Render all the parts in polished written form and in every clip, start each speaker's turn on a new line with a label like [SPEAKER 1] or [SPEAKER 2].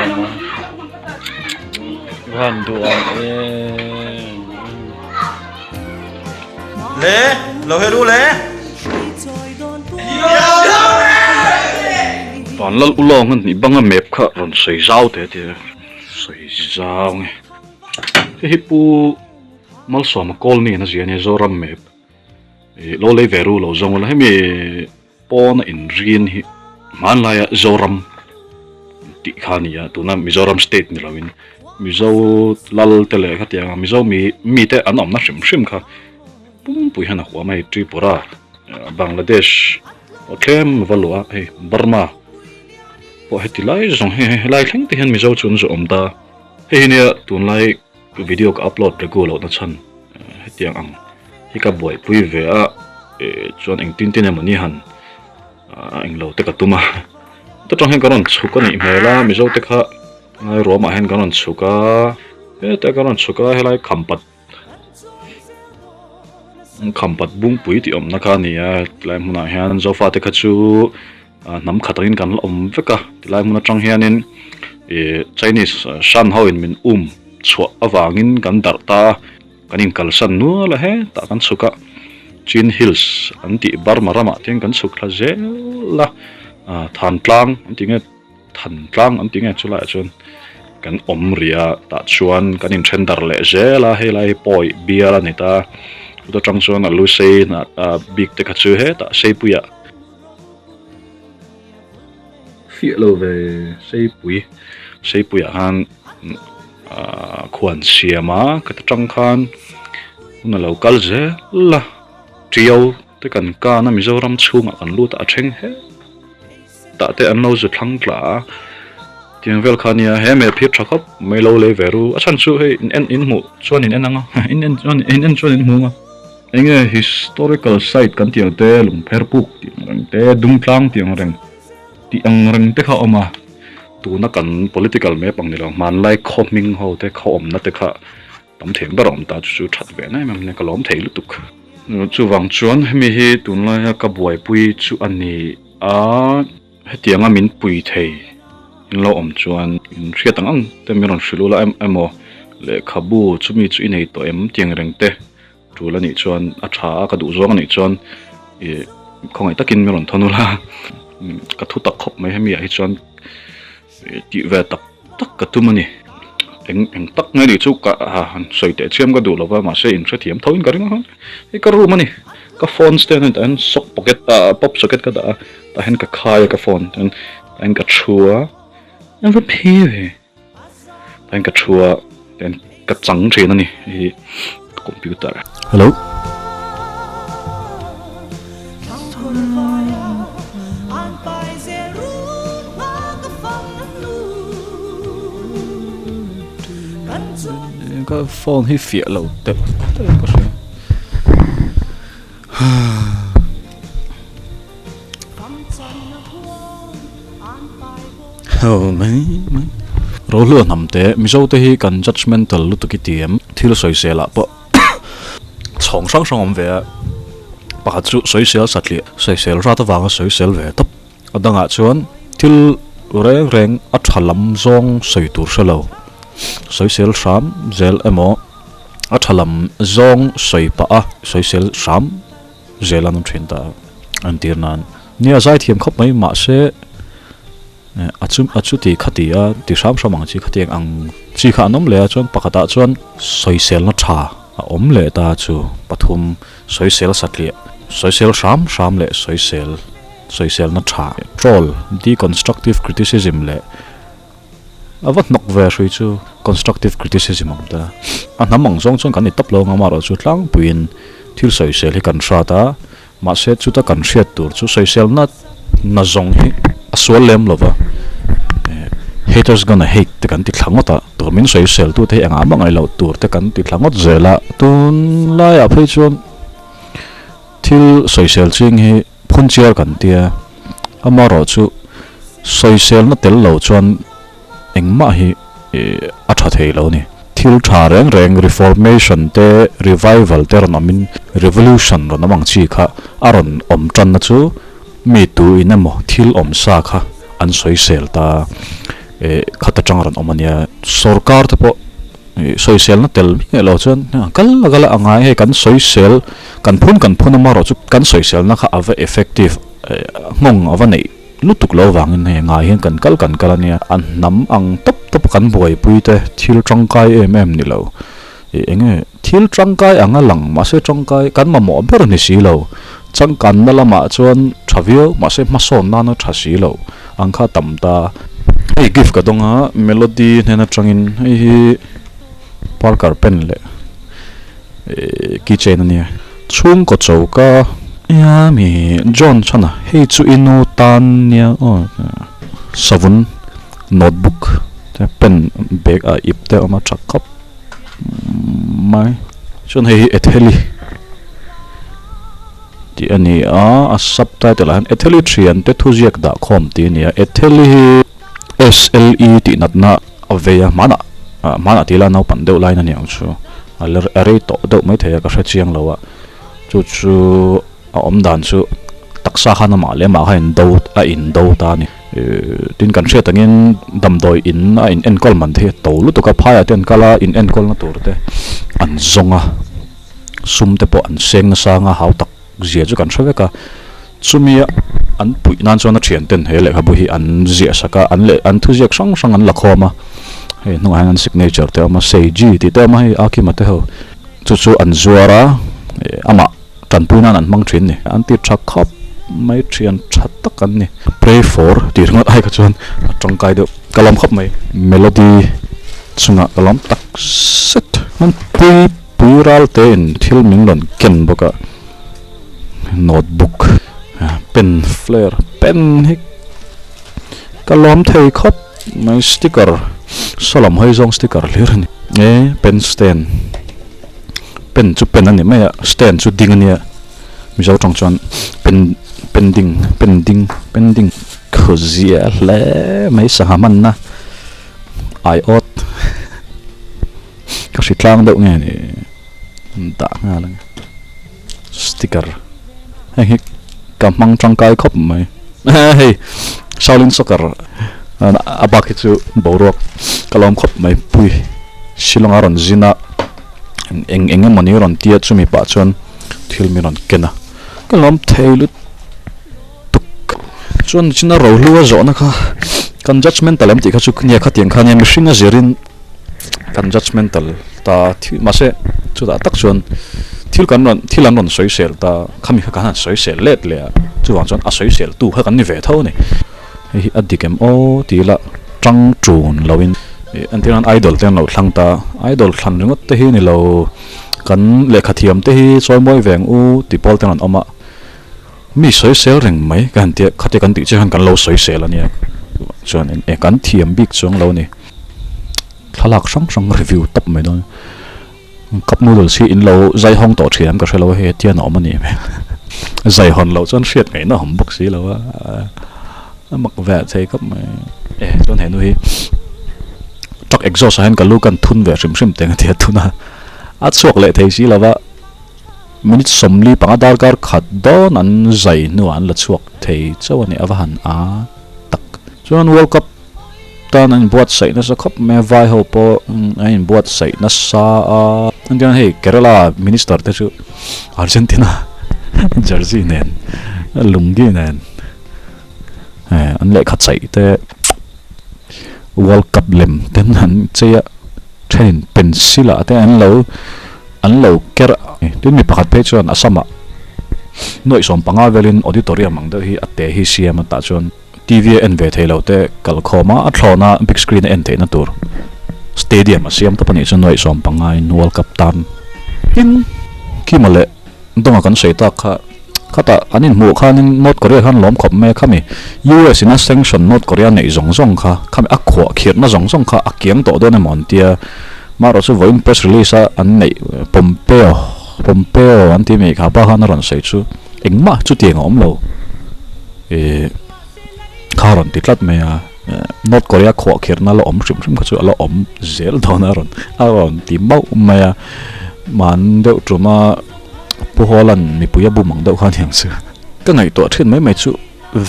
[SPEAKER 1] em a van duh ang em.
[SPEAKER 2] Le lo heru le.
[SPEAKER 1] Van lal ulawng a nih banga map kha rawn sawi zau teh tia sawi zau nge hei hi pu Malsawma Colney an a zia ania Zoram map ih lo lei ve ru lo zawng ula hemi pawna inrin hi hmanlaia Zoram tih kha a ni a tuna Mizoram state ni loin Mizo lal te leh khatiang Mizo mi mite an awmna hrim hrim kha pumpui hian a huam a hei Tripura Bangladesh pawh tlem va luh a hei Burma pawh heti lai zawng hei helai thleng te hian Mizo chu an zawh awm ta hei hi nia tunlai video ka upload regu lohna chhan hetiang ang hi ka buaipui ve a eh chuan engtin tin emaw ni han a englo te ka tum a ta tang hian ka rawn chhuk a nih hmel a mizo te kha ngai ruamah hian ka rawn chhuk a heta ka rawn chhuk a helai khampat khampat bungpui tih awmna kha a ni a tilai hmunah hian zofa te kha chu hnam khat angin kan la awm vek a tilai hmun atang hianin ih chinese shan ho in min um chhuah avangin kan darh ta a kan inkalsan nual a hetah kan chhuk a chin hills an tih burma ramah te hian kan chhuk thla zel a ah than tlang an tih nge than tlang an tih nge chulaiah chuan kan awm rih a tah chuan kan inthen darh leh zel a helai hi pawi bial a ni ta chuta tang chuan a lu sei hnah ah bik te kha chu hetah seipuiah. Fiah lo ve seipui seipuiah khan ahh khuan siam a ka ta tang khan hun a lo kal zel a tiau te kan kan a Mizoram chhungah kan lut a a then hle tah te an lo zu thlang tla a tiang vel kha nia he map hi tha khawp mai lo lei ve ru a chhan chu hei in en in hmuh chuan in en ang a in en chuan in en chuan in hmu ang a. Enge historical site kan tih ang te, lungpher puk tih ang reng te, dungtlang tih ang reng tih ang reng te kha a awm a. Tuna kan political map ang ni lo, hmanlai khaw hming ho te, khaw awmna te kha tam thei ang ber a awm ta, chu chu that ve na em em a nia, ka lawm thei lutuk. Chuvang chuan hemi hi tunlaia ka buaipui chu a ni a, hetianga min pui thei in lo awm chuan in hriat ang ang te min rawn hrilh ula emaw lehkhabu chumi chu i nei tawh em tih ang reng te. Tul a nih chuan a tha a, ka duh zawng a nih chuan ih khawngaih takin min rawn thawn ula ka thu tak khawp mai hemi ah hi chuan ih tih ve tak tak ka tum a ni. Eng eng tak nge nih chu ka han sawi teh chiam ka duh lova mahse in hrethiam tho in ka ring a hei ka room a ni ka phone stand a ni tah hian sock pocket ah pop socket ka dah a tah hian ka khai a ka phone chuan tah hian ka thu a eng va phe ve. Eng ka thu a eng ka chang thin a ni hi computer. Hello. Ka phone hi fiah lo tep tep ka hria. Ho mai mai. Rohlua hnam te Mizo te hi kan judgemental lutuk i ti em? Thil sawisel ah pawh chhawng hrang hrang awm ve a, pakhat chu sawisel satliah sawisel rat avanga sawisel ve tawp. A dangah chuan thil reng reng a tha lam zawng sawi tur hre lo, sawisel hram zel emaw a tha lam zawng sawi pah a sawisel hram zel an awm thin ta a, an tir nan. Nia zaithiam khawp mai mahse a chu a chuti khati a ti hram hram ang chi khatiang ang chi kha an awm leh a chuan pakhatah chuan sawiselna tha a awm leh ta chu pathum sawisel satliah sawisel hram hram leh sawisel sawiselna tha troll deconstructive criticism leh a va hnawk ve hrui chu constructive criticism a awm ta a hnam ang zawng chuan kan ni tawp lo ang amaherawhchu tlangpuiin thil sawisel hi kan hrat a. Mahse chuta kan hriat tur chu sawiselna na zawng hi a sual lem lo va, haters gonna hate te kan ti thla ngawt a, tur min sawisel tute hi engah mah ngaih loh tur te kan ti thla ngawt zel a, tunlaiah phei chuan thil sawisel ching hi phunchiar kan tia, amaherawh chu sawiselna tel lo chuan engmah hi a tha thei lo a ni. Thil tha reng reng reformation te, revival te rawn awmin revolution rawn awm ang chi kha a rawn awm tanna chu mi tu in emaw thil awm sa kha an sawisel ta. Khat atang rawn awm a nia. Sorkar te pawh sawiselna tel miah lo chuan kal a kal a ngai hei kan sawisel kan phun kan phun amarawh chu kan sawiselna kha a va effective nghawng a va neih lutuk lo vangin hei ngai hian kan kal kan kal a nia. A hnam ang tawp tawp kan buaipui te thil tangkai em em ni lo. Eng nge thil tangkai ang a lang mahse tangkai kan mamawh ber ni si lo. Changkanna lamah chuan tha viau mahse hmasawn nana tha si lo ang kha tam ta. Hei gift ka dawng a Melody hnen atangin hei hi Parker pen leh keychain a nia. Chhungkaw choka nia mi John chhan a hei chu i nu tan nia aw savun notebook te pen bag ah ip te a awm a tha khawp mai. Chuan hei hi Etheli tih a ni a, a subtitle ah hian Etheli thiante thuziak dah khawm tih a ni a, Etheli hi SLE tih natna a vei a, hmanah ah hmanah tih ila naupang deuh laiin a ni ang chu, a la a rei tawh deuh maithei a ka hre chiang lo a, chu chu a awm dan chu taksa khan amah leh amah kha a in do a in do ta a ni. Tin kan hriat angin damdawi in a in enkawl man te hi a to lutuk a, phaiah te an kal a, in enkawlna tur te an zawng a, sum te pawh an seng nasa anga hau tak zia chu kan hre vek a, chumi an puih nan chuan a thian ten he lehkhabu hi an ziah sak a, an leh an thuziak hrang hrang an la khawm a, hei hnungah hian an signature te a awm a, Seiji tih te a awm a, hei Akima te ho chu chu an zuar a, amah. Tanpui nan an hmang thin ni. An ti tha khawp mai thian tha tak an ni. Pray for tih ringawt ai kha chuan a tangkai deuh ka lawm khawp mai. Melody chungah ka lawm tak zet. Hman pui pui ral te in thil min rawn ken bawk a notebook pen flare pen hi ka lawm thei khawp mai sticker saw lam hawi zawng sticker hlir a ni e pen stand. Pen chu pen a ni mai a, stand chu ding a nia, Mizo tawng chuan pen pending pending pending khu zia hle mai sangha hmanna aiawt ka hri tlang deuh nge ni dah nghal ang sticker heng hi ka hmang tangkai khawp mai hei Shaolin soccer a bak hi chu boruak ka lawm khawp mai pui Shillong a rawn zin a. Eng eng emawni rawn tia chumi pah chuan thil min rawn ken a, ka lawm thei lutuk. Chuan china rohlu a zawhna kha kan judgemental em tih kha chu nia khatiang kha nia mihring a zirin kan judgemental ta thil mahse chutah tak chuan thil kan rawn thil an rawn sawisel ta khami kha kan han sawisel let leh a chuvang chuan a sawisel tu kha kan ni ve tho a ni. Hei hi a dik em aw tih ila tang tun loin entir nan idol te an lo thlang ta idol thlan ringawt te hi ni lo kan lehkha thiam te hi chawi mawi veng u tih pawl te an rawn awm a mi sawisel reng mai ka han tia khatia kan tih chiah khan kan lo sawisel a nia chuan e kan thiam bik chuang lo a ni thlalak hrang hrang review tawp mai dawn cup noodles hi in lo zai hawng tawh thin ang ka hre lo a hei tian a awm a ni hmel zai hawn loh chuan hriat ngaihna a awm bawk si lo a a mak ve thei khawp mai e chuan he nu hi truck exhaust ah hian ka lu kan thun ve hrim hrim teng a tia thun a a chhuak leh thei si lo va minute 45 darkar khat dawn an zai hnuah an la chhuak thei chauh a ni a va han a tak chuan world cup. Tan an inbuatsaih nasa khawp mai a, vai ho pawh an inbuatsaih nasa a. Engtiang hei Kerala minister te chu Argentina jersey nen lungi nen an lehkha chaih te world cup lem ten an chei a thenin pencil ah te an lo an lo ker a tin mi pakhat phei chuan a samah nuaih 15 velin auditorium ang deuh hi a te hi siam a tah chuan. TV a en ve thei lo te kal khawm a, a thlawn a big screen a en theihna tur stadium a siam tawp a nih chu nuaih 15 in World Cup tan. Tin, Kima leh Donga kan sawi tak kha khatah an inhmuh khanin North Korea khan lawm khawp mai a, khami US in a sanction North Korea neih zawng zawng kha, khami a khuah khirhna zawng zawng kha a kiang tawh dawn emaw an tia, marawh chu vawiin press release a an neih Pompeo, Pompeo an tih mai kha pa khan a rawn sawi chu engmah chutiang a awm lo. Ih kha rawn ti tlat mai a, North Korea khuah khirhna la awm hrim hrim kha chu a la awm zel dawn a rawn a rawn ti mauh mai a, mahni deuh tuma Pu Hawla'n mipui a bum ang deuh kha a ni ang chu. Ka ngaihtuah thin mai mai chu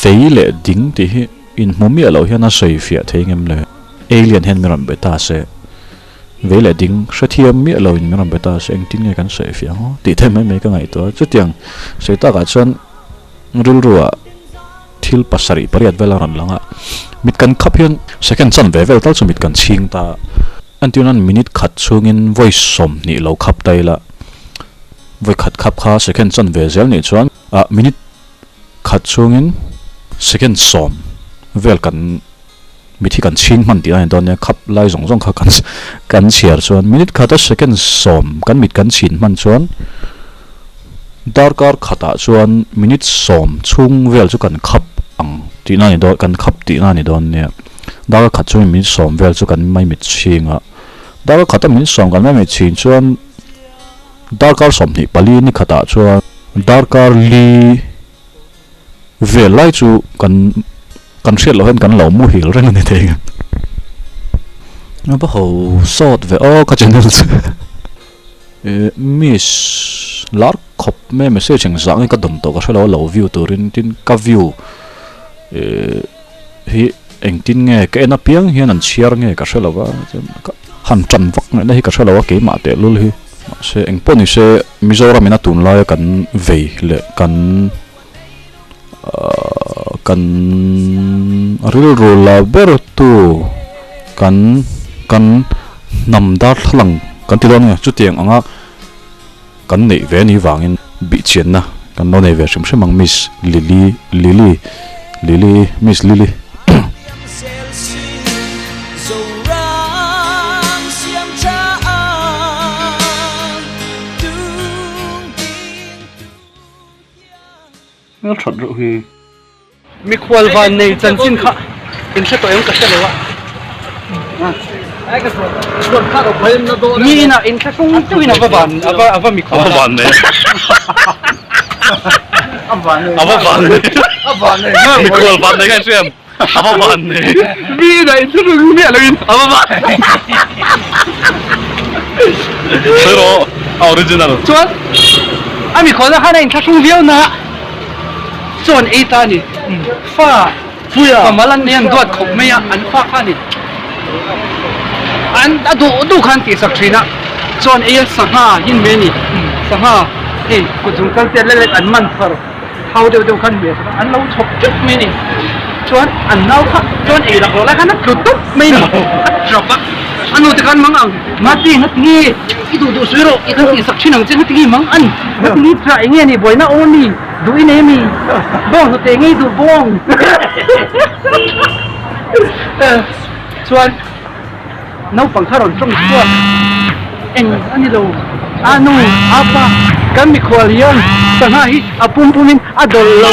[SPEAKER 1] vei leh ding tih hi inhmu miah loh hian a sawi fiah thei ngem le. Alien hian min rawn be ta se, vei leh ding hrethiam miah lo in min rawn be ta se engtin nge kan sawi fiah ang aw tih te mai mai ka ngaihtuah a. Chutiang sawi takah chuan rilruah thil pasarih pariat vel a rawn lang a, mit kan khap hian second chan ve vel tal chu mit kan chhing ta a. Entirnan minute khat chhungin vawi 20 lo khap ta ila, vawi khat khap kha second chan ve zel nih chuan ah minute khat chhungin second 10 vel kan mit hi kan chhing hman tih a ni dawn nia, khap lai zawng zawng kha kan kan chhiar chuan minute khata second 10 kan mit kan chhin hman chuan darkar khatah chuan minute 10 chhung vel chu kan khap ang tihna a ni dawn kan khap tihna a ni dawn nia, darkar khat chhungin minute 10 vel chu kan maimit chhing a, darkar khata minute 10 kan maimit chhin chuan darkar 24 ni khatah chuan darkar li vel lai chu kan kan hriat loh hian kan lo muhil reng a ni thei ang. A va ho sawt ve aw ka channel chu eh miss lar khawp mai message eng zah nge ka dawn tawh ka hre lo a lo view turin tin ka view eh hi engtin nge ka en apiang hian an chhiar nge ka hre lo va chuan ka han tan vak ngaihna hi ka hre lo a keimah tehlul hi mahse engpawh ni se Mizoram in a tunlaia kan vei leh kan ahh kan rilru la ber tu kan kan hnam darthlalang kan ti dawn nge chutiang anga kan neih ve ni vangin bihchianna kan lo nei ve hrim hrim ang Miss Lily Lily Lily Miss Lily.
[SPEAKER 3] Hmel that reuh hi. Mikhual van nei chanchin kha in hre tawh em ka hre lo a. Mi inah in thla hrung deuh in a va van a va a va mikhual a.
[SPEAKER 1] A va van nei.
[SPEAKER 3] A van nei.
[SPEAKER 1] A va van nei.
[SPEAKER 3] A van nei.
[SPEAKER 1] Mikhual van nei kha in hria em? A va van nei.
[SPEAKER 3] Mi inah in thla hrung miah lo in a va van nei.
[SPEAKER 1] Sawi rawh a original.
[SPEAKER 3] Chuan a mikhual na khan a in thla hrung viau na chuan ei ta a ni. Fa fa mal an nei an duat khawp mai a an fa kha a ni. An a duh duh khan tihsak thin a chuan ei a sangha hin mai a ni. Sangha hei kut zung kal te lek lek an man thar thau deuh deuh khan hmeh sak a an lo chhawp teuh mai a ni. Chuan an nau kha chuan ei lak loh lai khan a tlu tawp mai a ni. A tap a a nu te khan mang ang Mati ngatinge i duh duh sawi rawh i kan tihsak thin ang che ngatinge mang an ngatinge tha eng nge ni buaina aw mi duh i nei mi bawng hnute ngei duh bawng chuan naupang kha rawn tawng chhuak eng a ni lo a nu a pa kan mikhual hian sangha hi a pum pum in a dawlh lo.